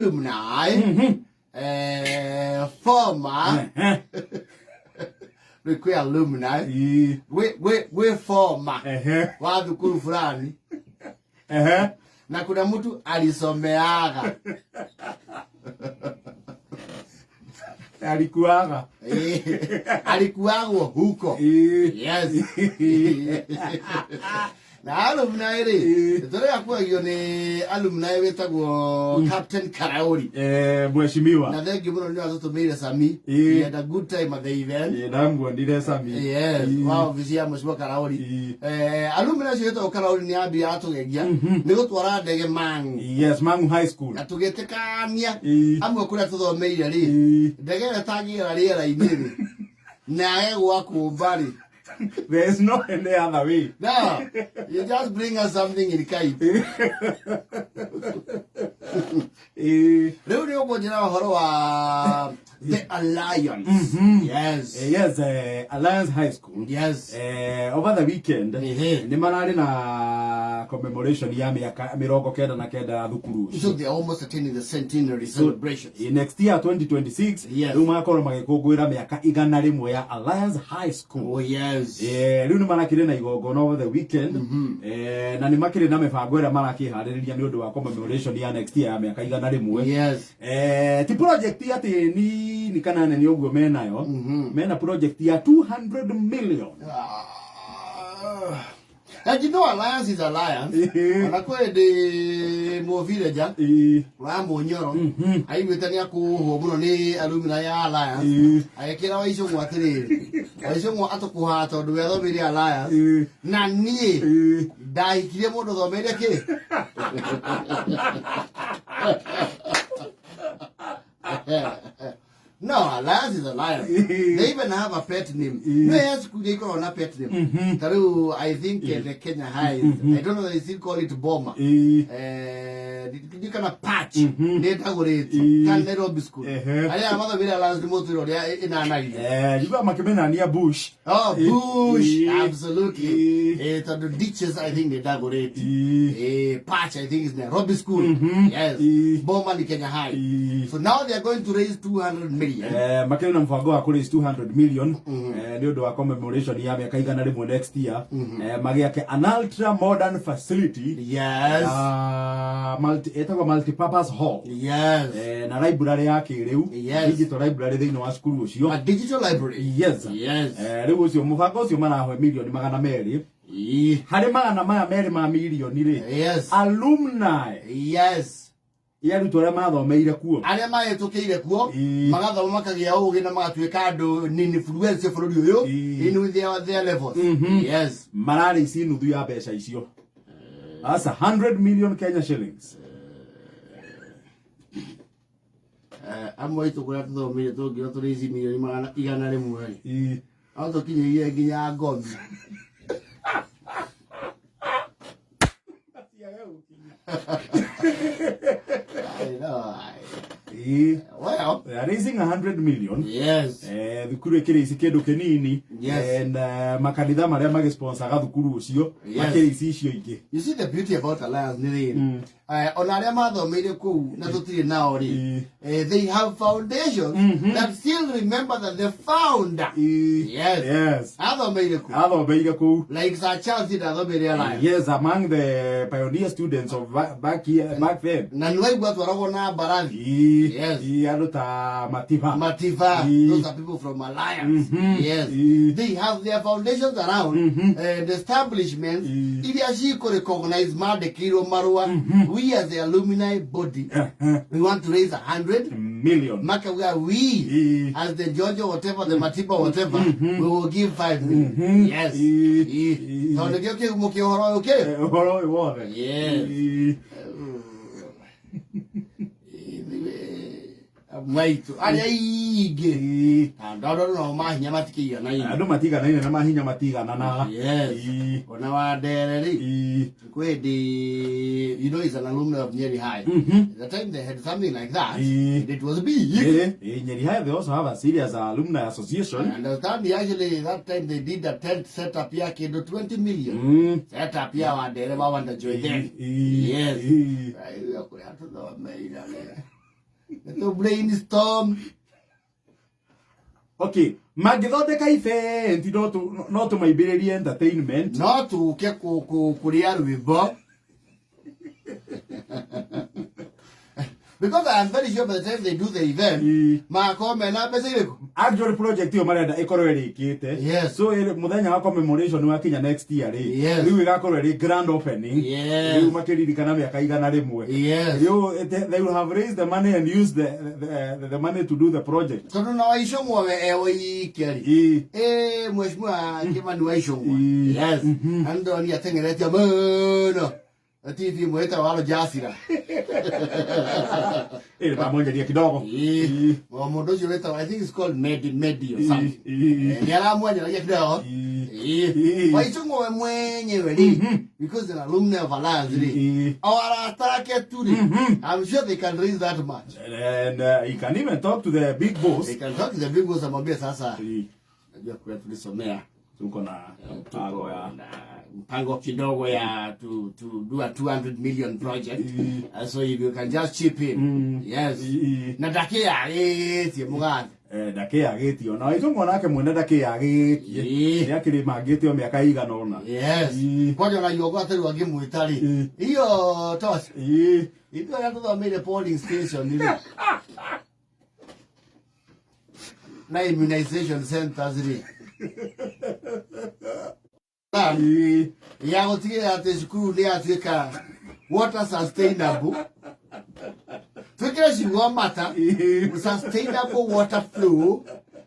Alumni, former, rä kwä alumni, gwä former wa thukuru fulani na kuna mtu alisomeaga. Alikuaga. Alikuagwo huko. Yes. Na alumni rĩ, tũrĩa kuagio nĩ alumni wĩtagwo Captain Karauri. Mheshimiwa. Na thengiũ mũno nĩ watũtũmĩire Sami. He had a good time at the event. Ndamuonire Sami. Yes, wa obici ya Mheshimiwa Karauri. Alumni acio wĩtagwo Karauri nĩ ambia atũgegia nĩ gũtwara ndege Mang'u. Yes, Mang'u High School. Na tũgĩtĩkania amwe kũrĩa tũthomeire rĩ, ndege ĩrĩa ĩtangĩgera rĩera-inĩ rĩ, na age gwakũmba rĩ. There is no any other way. No, you just bring us something in kind. Rĩu nĩ ũkũnjĩra ũhoro wa the Alliance. Yes. Yes, Alliance High School. Yes. Over the weekend Ehe. nĩ mararĩ na commemoration ya mĩaka 99 ya thukuru ũcio. So they are almost attaining the centenary celebrations. Next year 2026, rĩu magakorwo magĩkũngũĩra mĩaka 100 ya Alliance High School. Oh yes. Rĩu nĩ marakĩrĩ na igongona over the weekend, na nĩ makĩrĩ na mĩbango ĩrĩa marakĩharĩrĩria nĩ ũndũ wa commemoration ya next year ya mĩaka 100. Ti project atĩ nini kana nene ũguo menayo, mena project ya 200 million. Ah. And you know Alliance is Alliance. Ona kwĩ ndĩ mũvileja wa Mũnyoro aiguĩte nĩ akũhwo mũno nĩ alumni ya Alliance, agĩkĩra Waicũng'wa atĩrĩrĩ, Waicũng'wa atũkũhaga tondũ we athomeire Alliance na niĩ ndahikirie mũndũ thomeire kĩ. No, Alliance is Alliance. They even have a pet name. No, yes, they call a pet name. Taru, I think the Kenya High. I don't know, they still call it Bomber. Ndikana patch nĩ ndagũrĩte kana Nairobi School arĩa mathomire Alliance nĩ mũtwĩra ũrĩa ĩnanagia. Juga makĩmenania Bush. Oh, Bush, absolutely. Tondũ ditches I think nĩ ndagũrĩte. Patch I think is Nairobi School. Yes. Bomber ni Kenya High. So now they are going to raise 200 million. Makĩrĩ na mũbango wa kũraise 200 million nĩ ũndũ wa commemoration ya mĩaka 100 next year, magĩake an ultra modern facility, ĩtagwo multipurpose hall, na library ya kĩrĩu, digital library thĩinĩ wa cukuru ũcio. A digital library. Yes. Rĩu ũcio mũbango ũcio marahoe milioni 200. Harĩ 200 ma milioni rĩ, alumni ya arutwo arĩa mathomeire kuo, arĩa mahĩtũkĩire kuo, magathoma makagĩa ũgĩ na magatuĩka andũ nĩ influence bũrũri ũyũ in their levels. Yes. Mararĩ ici nuthu ya mbeca icio. That's 100 million Kenya shillings. Amwe aitũ kũrĩa tũthomeire tũngiuga tũrĩ ici milioni 100 rĩ, no tũkinyĩire nginya ngomi. I know. Well, They are raising 100 million. Thukuru ĩkĩrĩ ici kĩndũ kĩnini, and makanitha marĩa magĩsponsaga thukuru ũcio makĩrĩ ici icio ingĩ. You see the beauty about Alliance nĩ rĩrĩ, ona arĩa mathomeire kũu na tũtirĩ nao rĩ, they have foundations that still remember that the founder, yes, athomeire kũu. Athomeire kũu. Like Sir Charles ndathomeire Alliance. Yes, among the pioneer students of back here, back then. Na nĩwaigua atwaragwo na mbarathi. Yes. Andũ ta Matiba. Matiba, those are people from Alliance. Yes. They have their foundations around and establishments iria cikũ recognize mandĩkĩirwo marũa. We as the alumni body, we want to raise 100 million. Makauga we as the Georgia whatever, the Matiba whatever, we will give 5 million. Yes. Tondũ nĩkĩo kĩhumo kĩa ũhoro ũyũ kĩ. Ũhoro ũyũ wothe. Yes. Maitu arĩa aingĩ andũ arĩa nao mahinya matikĩiganaine. Andũ matiganaine na mahinya matigananaga. Yes. Ona wa Ndere rĩ, kwĩ hĩndĩ, you know, is an alumni of Nyeri High. The time they had something like that, and it was big. Nyeri High, they also have a serious alumni association. I understand actually that time they did a tent setup ya kĩndũ 20 million. Setup ya Wandere wa Wanda join them. Yes. Kũrĩa tũthomeire rĩ. To brainstorm. Okay, mangĩthondeka event no tũmaimbĩrĩrie entertainment. No tuke kuria rwimbo. Because I am very sure by the time they do the event, magakorwo mena mbeca irĩkũ? Actually project ĩyo marenda ĩkorwo ĩrĩkĩte. So mũthenya wa commemoration wakinya next year rĩ, rĩu ĩgakorwo ĩrĩ grand opening. Rĩu makĩririkana mĩaka 100. Rĩu they will have raised the money and used the money to do the project. Tondũ na Waicũng'wa we e woike rĩ. Mheshimiwa Kimani Waicũng'wa. Yes. Na nĩndonire ateng'erete mũno. TV ĩmwe ĩtagwo Al Jazeera. Mamwenyeria kidogo. O mũndũ ũcio wĩtagwo, I think it's called Medi, Medi or something. Nĩ aramwenyeragia kidogo. Waicũng'wa we mwenyewe rĩ, because an alumni of Alliance rĩ, o arata ake tu rĩ, I'm sure they can raise that much. And he can even talk to the big boss. They can talk to the big boss, amwambie sasa, najua kule tulisomea Tuko na mpango ya na mpango kidogo ya to do a 200 million project. So if you can just chip in. Yes. Na ndakĩyagĩtie mũgathe. Ndakĩyagĩtie ona Waicũng'wa nake mwene ndakĩyagĩtie. Nĩ akĩrĩmangĩte o mĩaka ĩigana ũna. Yes. Kwanja ona Yongo atarĩ angĩmwĩta rĩ. Iyo toci. Ithuĩ arĩa tũthomeire polling station rĩ. Na immunization centers rĩ. Ya gũtigĩrĩra atĩ cukuru nĩ yatuĩka water sustainable. Twĩkĩre ciugo mata. Sustainable water flow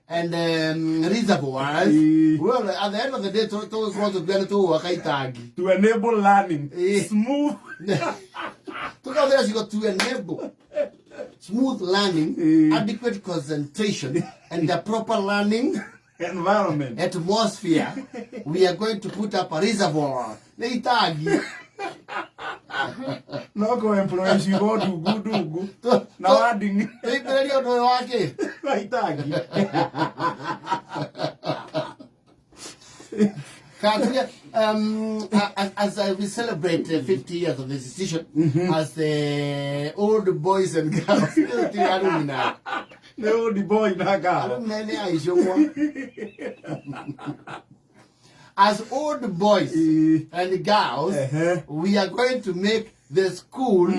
and reservoirs. Well, at the end of the day, tũgũkorwo tũkiuga nĩ tũgwaka itangi. To enable learning. Smooth. Tũkahũthĩra ciugo to enable smooth learning, adequate concentration, and the proper learning environment, atmosphere. We are going to put up a reservoir. Nĩ itangi. No kũ employ ciugo ndungu ndungu na wording. Tũingĩrĩrie ũndũ ũyũ wa kĩ? Wa itangi. Katuria, as we celebrate 50 years of the institution, as the old boys and girls, alumni. The old boy na girl. Alumni nĩ aicũng'wa. As old boys and girls, we are going to make the school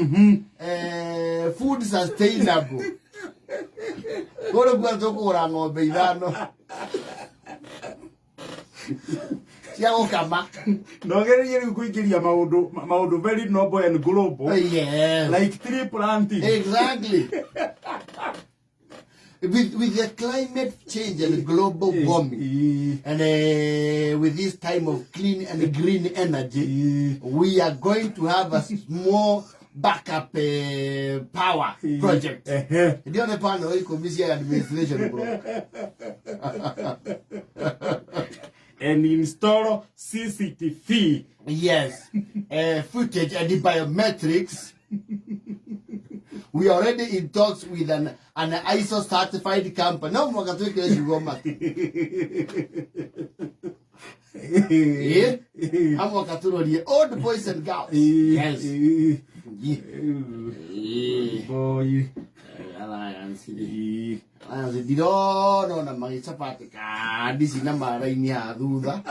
food sustainable. Kũrĩ kuo tũkũgũra ng'ombe ithano cia gũkama. No gererie rĩu kũingĩria maũndũ very noble and global. Yes. Like tree planting. Exactly. With the climate change and global warming, and with this time of clean and green energy, we are going to have a small backup power project. Ndio ne pano iko busy administration bro. And install CCTV. Yes. Footage and the biometrics. We are already in talks with an ISO certified company. No mwaka tuweke ciugo mata. Hamwe katurorie old boys and girls. Yes. Boy. Alliance. Alliance ndirona ona magĩcabati kandi cina maraini ha thutha.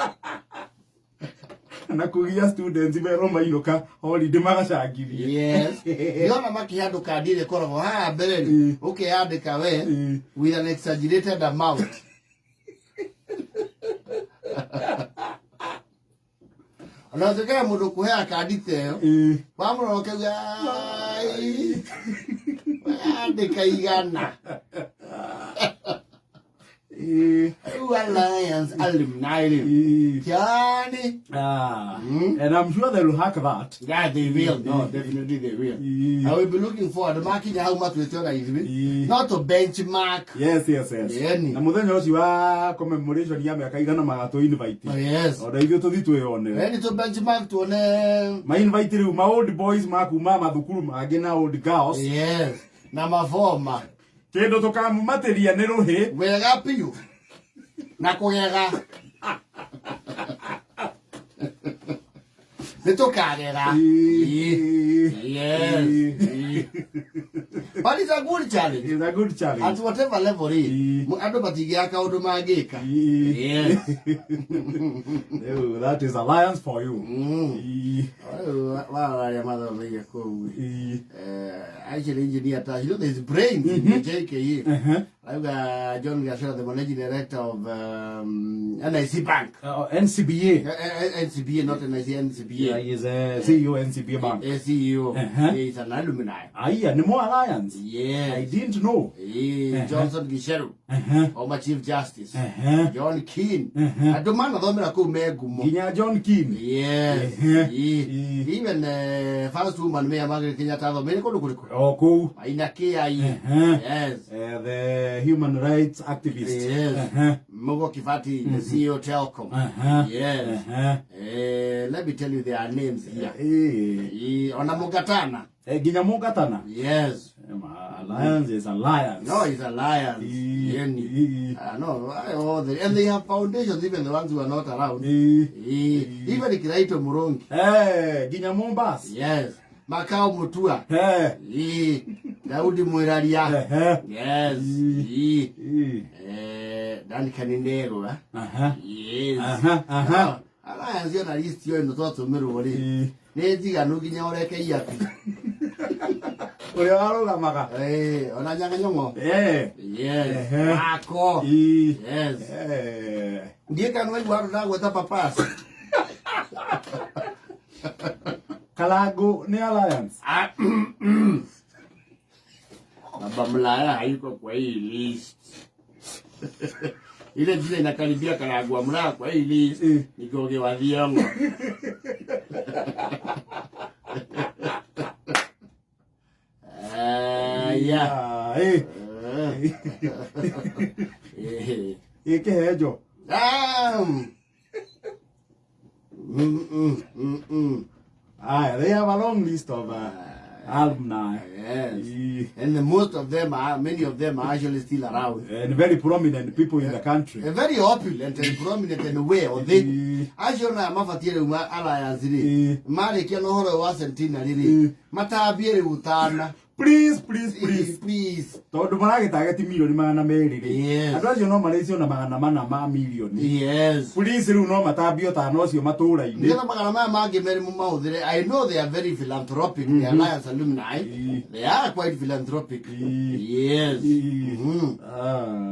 Na kugia students merwo mainũka holiday magacangithie. Yes. Ndĩrona makĩhandũ kandi ĩrĩa ĩkoragwo haha mbere rĩ, ũkeyandĩka we with an exaggerated amount. Ona ũtuĩkaga mũndũ ũkũheaga kandi ta ĩyo, wamũrora ũkauga, ai, weyandĩka igana. Rĩu Alliance alumni rĩ. Kiani. And I'm sure they will hack that. Yeah, they will. No, definitely they will. I will be looking forward. Makinya hau matuĩte ona ithuĩ. Not to benchmark. Yes, yes, yes. Yeni. Na mũthenya ũcio wa commemoration ya mĩaka igana magatũ invite. Oh, yes. Ona ithuĩ tũthiĩ twĩyonere. Yeni to benchmark tuone. Ma invite rĩu ma old boys makuma mathukuru mangĩ na old girls. Yes. Na mavoma. Kĩndũ tũkamumatĩria nĩ rũhĩ. Wega biũ. Na kũgega. Nĩ tũkagera. Yes. But it's a good challenge. It's a good challenge. At whatever level rĩ, andũ matingĩaga kaũndũ mangĩka. Yes. Rĩu, that is alliance for you. Rĩu warora arĩa mathomeire kũu. Actually engineer ta, you know there's brains in the JKE. Auga John Gachera, the managing director of NIC Bank. NCBA. NCBA, not NIC, NCBA. Yeah, he is a CEO NCBA Bank. CEO. He is an alumni. Aya, ni more alliance. Yes. I didn't know. Johnson Gicheru. Former Chief Justice. John Keane. Andũ manathomera kũu me ngumo. Nginya John Keane. Yes. Even first woman Mayor Margaret Kenyatta athomeire kũndũ kũrĩkũ? O kũu. Maina Kiai. Yes. The human rights activist. Yes. Mugo Kibati, the CEO Telkom. Yes. Let me tell you their names here. Ona Mugatana. Nginya Mugatana. Yes. Alliance is alliance. No, it's alliance. No, and they have foundations, even the ones who are not around. Even Kiraito Murungi. Nginya Mombasa. Yes. Makao Mutua. Daudi Mwiraria. Yes. Dan Kanindero. Yes. Alliance yo na list yo ino twatũmĩrwo rĩ. Nĩ njiganu nginya ũreke iatu. Ũrĩa warũgamaga. Ona Nyang'a Nyong'o. Yes. Mako. Yes. Ndiĩ kana waigua andũ ndagweta papas. Kalango ni alliance. Baba Mlaya hayuko kwa hii list. Ile jina inakaribia Kalango wa Mlaya kwa hii list. Ni Ngugi wa Thiong'o. Yeah. Ĩkĩhenjo. Aye, they have a long list of alumni. Yes. And most of them are, many of them are actually still around. And very prominent people in the country. Very opulent and prominent in a way. Or they acio na mabatie rĩu alliance rĩ marĩkia na ũhoro wa centenary rĩ matambie rĩu tana. Please, please, please. Please. Tondũ maragĩtageti milioni 200 rĩ. Yes. Andũ acio no marĩcio na 400 ma milioni. Yes. Please rĩu no matambio tano ũcio matũra-inĩ. Nĩgetha magana maya mangĩ merĩ mũmahũthĩre. I know they are very philanthropic, the Alliance alumni. They are quite philanthropic. Yes.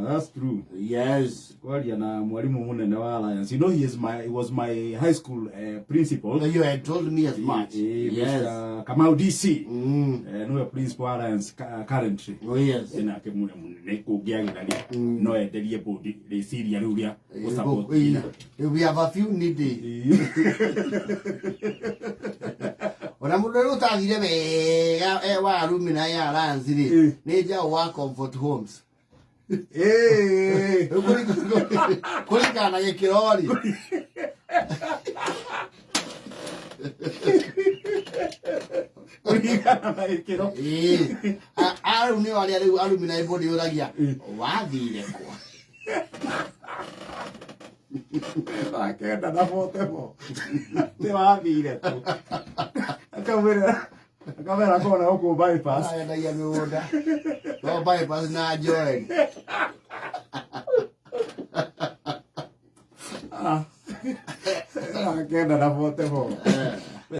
That's true. Yes. Kwaria na mwalimu munene wa Alliance. You know he was my high school principal. You had told me as much. Yes. Mr. Kamau DC. No principal Alliance currently. Oh yes. Ena ke munene kũngĩagĩra no enderie board rĩciria rĩu rĩa gũ-support. We have a few needy. Ona mũndũ ũrĩa ũtathire wega wa alumni ya Alliance rĩ nĩ njaũ wa Comfort Homes. Kũringana na gĩkĩro rĩ. Kũringana na gĩkĩro. Rĩu nĩo arĩa rĩu alumni board yũragia wathire kũ? Akenda na 44. Nĩ wathire kũ? Akamwĩra kona gũkũ bypass. Arendagia mĩgũnda. No bypass na Joel. Akenda na 44.